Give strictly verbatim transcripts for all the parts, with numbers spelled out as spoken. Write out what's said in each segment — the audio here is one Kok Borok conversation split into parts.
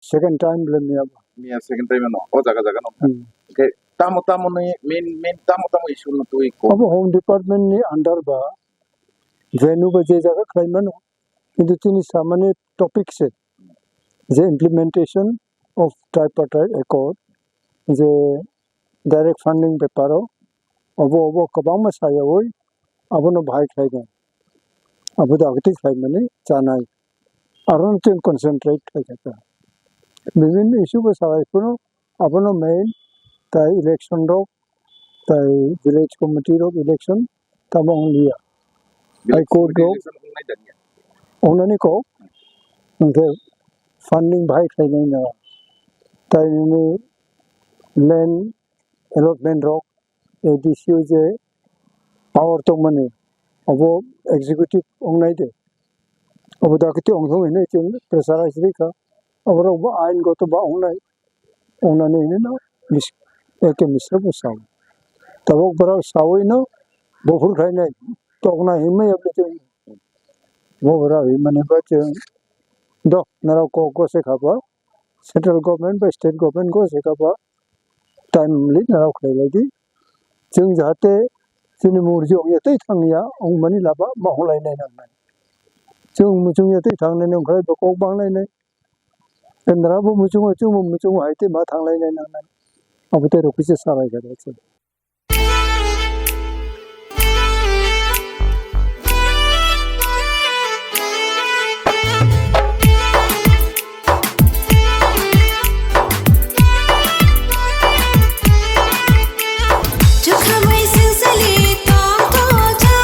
second time le miya ba. Miya second time no, o jaga jaga no. Hmm. Khe tamo tamo ni main, main tamo tamo issue no twi ko. Abo Home Department ni under ba venue ba je jaga khlai mano. Kintu tini samani topic se je implementation of tripartite accord, je direct funding beparo obo obo kwbangma sayawi abono bahai khlai kha. Abo da agati khlai mani chanai. Aron chwng concentrate khlai kha. Bibhinno issue bo sabai phano abono main tai election rok, tai village committee rok election tamo wng liya. High Court rok election wngnai da niya? Wngnani kok, hwnkhe funding bahai khlainai na, tai nini land allotment rok, A D C o je power tongmani, abo executive wngnai de. Abo da kiti ongthok hinwi chwng pressurize rikha. Aborok bo ain goto ba wngnai. Wngnani hinwi no mis-, eke misra bo sao. Tabok borok sawi no buphur khainai tokna hinmaya bwtwi. Bo borok hinmani ba chwng do norok kok gose kha ba central government ba state government gose kha ba timely norok khlai lai di. Chwng jahate chini murji ongya tei thangya ongmani laba ma hwnlai nai nangnai. Chwng muchungya tei thangnai nang khlai ba kok bang lai nai. Kendra bo muchungo, chwngbo muchungo hai tei ma thanglai nai nangnai. Abo tei rokisa salai kha da chwng. Chukhamwi singsa li tong tong cha,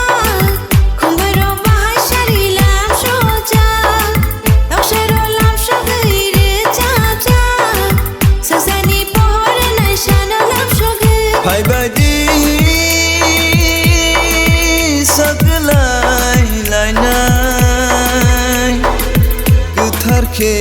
khumbai rok bahai sari lam srocha. Toksa rok lam sogwi rwchapcha, swngcharni pohor naisano lam sogwi. Phaibai di saklai lainai, kwthar khe